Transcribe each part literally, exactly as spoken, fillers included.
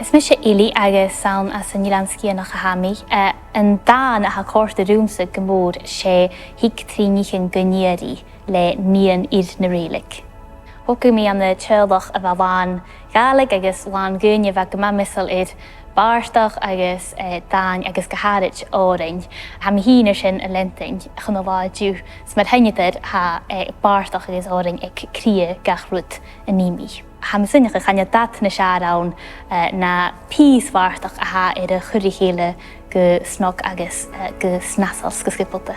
Is mise Eilidh agus 's ann às an Eilean Sgitheanach a tha mi. Eh, an dàn a tha a' còrdadh riumsa gu mòr, 's e Thig Trì Nithean gun Iarraidh le Nighean Fhir na Rèilg. Thogadh mi ann an teaghlach a bha làn Ghàidhlig agus làn dhaoine a bha gu math measail air bàrdachd agus, eh, dàin agus gu h-àraid òrain. Tha mi fhìn air sin a leantainn chun an latha an-diugh. Is mar sheinneadair tha, eh, bàrdachd agus òrain aig cridhe gach rud a nì mi. Tha mi a' smaoineachadh chan eil dad nas fheàrr ann, eh, na pìos bàrdachd a tha air a chur ri chèile gu snog agus, eh, gu snasail 's gu sgiobalta.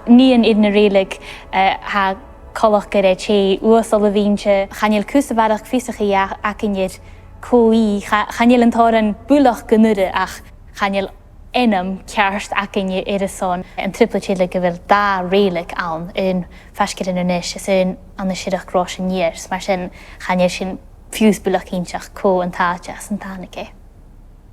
Nighean Fhir na Rèilg, eh, tha coltach gur e tè uasal a bh' innte, chan eil cus a bharrachd fiosrachaidh a-, againn air cò i, cha-, chan eil an t-òran buileach gun urra ach chan eil ainm ceart againne air a son. An trioblaid eile gu bheil dà rèilg ann, aon faisg air Inbhir Nis is aon ann an Siorrachd Rois an Iar, mar sin chan eil sinn fiù 's buileach cinnteach cò an t-àite às an tàinig e.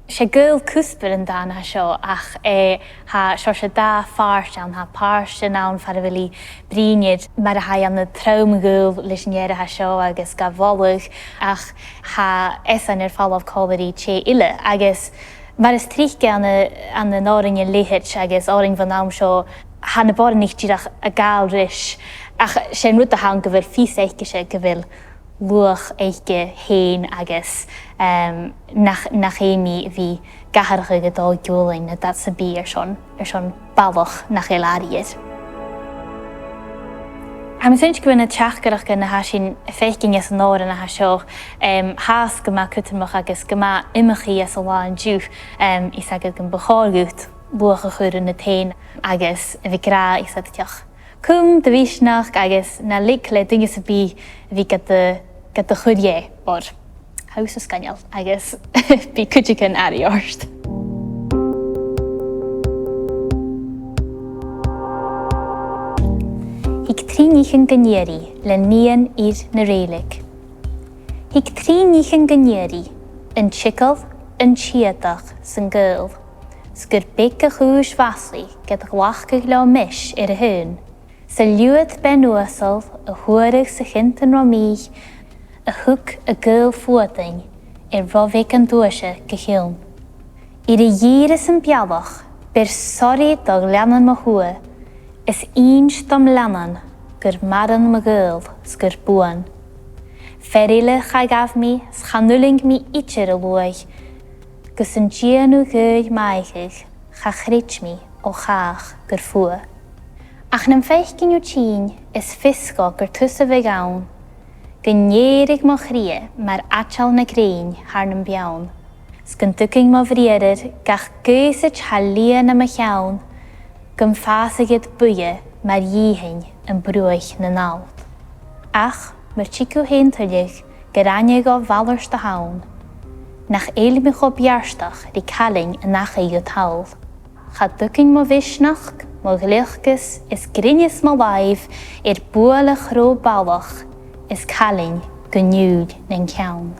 'S e gaol cuspair an dàin a tha seo, ach, eh, tha seòrsa dà phàirt ann, tha pàirt ann far a bheil i a' bruidhinn air mar a tha i ann an trom-ghaol leis an fhear a tha seo agus ga mholadh, ach tha esan air falbh còmhla ri tè eile, agus mar as trice ann an, ann an òrain a leithid agus òrain bhon àm seo, tha na boireannaich dìreach a' gabhail ris, ach 's e an rud a th' ann gu bheil fios aicese gu bheil luach aice fhèin agus, em, nach, nach fheum i a bhith ag atharrachadh a dol gu giùlain no dad sam bith airson, airson balach nach eil airidh air. Tha mi a' smaointinn gu bheil na teachdaireachdan a tha sinn a' faicinn anns an òran a tha seo, em, fhathast gu math cudromach agus gu math iomchaidh anns an latha an-diugh, em, is aithne dhut gum bu chòir dhut luach a chur air na tèid agus a bhith ag ràdh, is dòcha, cùm do mhisneachd agus na leig le duine sam bith a bhith gad, gad chur dheth, oir tha thusa sgoinneil agus bidh cuideigin airidh ort. Thig Trì Nithean gun Iarraidh le Nighean Fhir na Rèilg. Thig trì nithean gun iarraidh, an t-eagal, an t-siadach 's an gaol, 's gur beag a' chùis mhaslaidh ged ghlacadh leotha mis air a h-aon. 'S a liuthad bean uasal a fhuaradh sa chinntinn ro mhìdh, a thug a gaol fuadain air ro bheag an duaise gu chionn. Air a dhìreas am bealach, beir soraidh do ghleannan mo thuath, is inns dom leannan gur maireann mo ghaol 's gur buan. Fear eile cha ghabh mi 's chan fhuiling mi idir a luaidh, gus an dèan thu gaoil m' àicheadh, cha chreid mi, o chàch, gur fuath. Ach nam faicinn thu tinn, is fios dhomh gur tusa bhiodh ann, gun èirigh mo chridhe mar aiteal na grèin thar nam beann, 's gun tugainn mo bhriathrar gach gaosaid tha liath nam cheann, gum fàsadh iad buidhe mar dhìthean am bruaich nan allt. Ach mur tig thu fhèin tuilleadh gur aithne dhomh mhalairt a th' ann, nach eil mi cho beartach ri cailin an achaidh gu toll. Cha tugainn mo mhisneachd, mo ghleucas is grinneas mo làimh air bualadh crodh balach is cailin gun iùil nan ceann.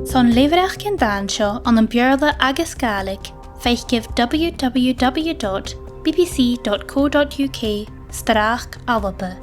'S ann lethbhreac an dàin seo ann am Beurla agus Gàidhlig, faicibh w w w dot b b c dot co dot u k slash Alba.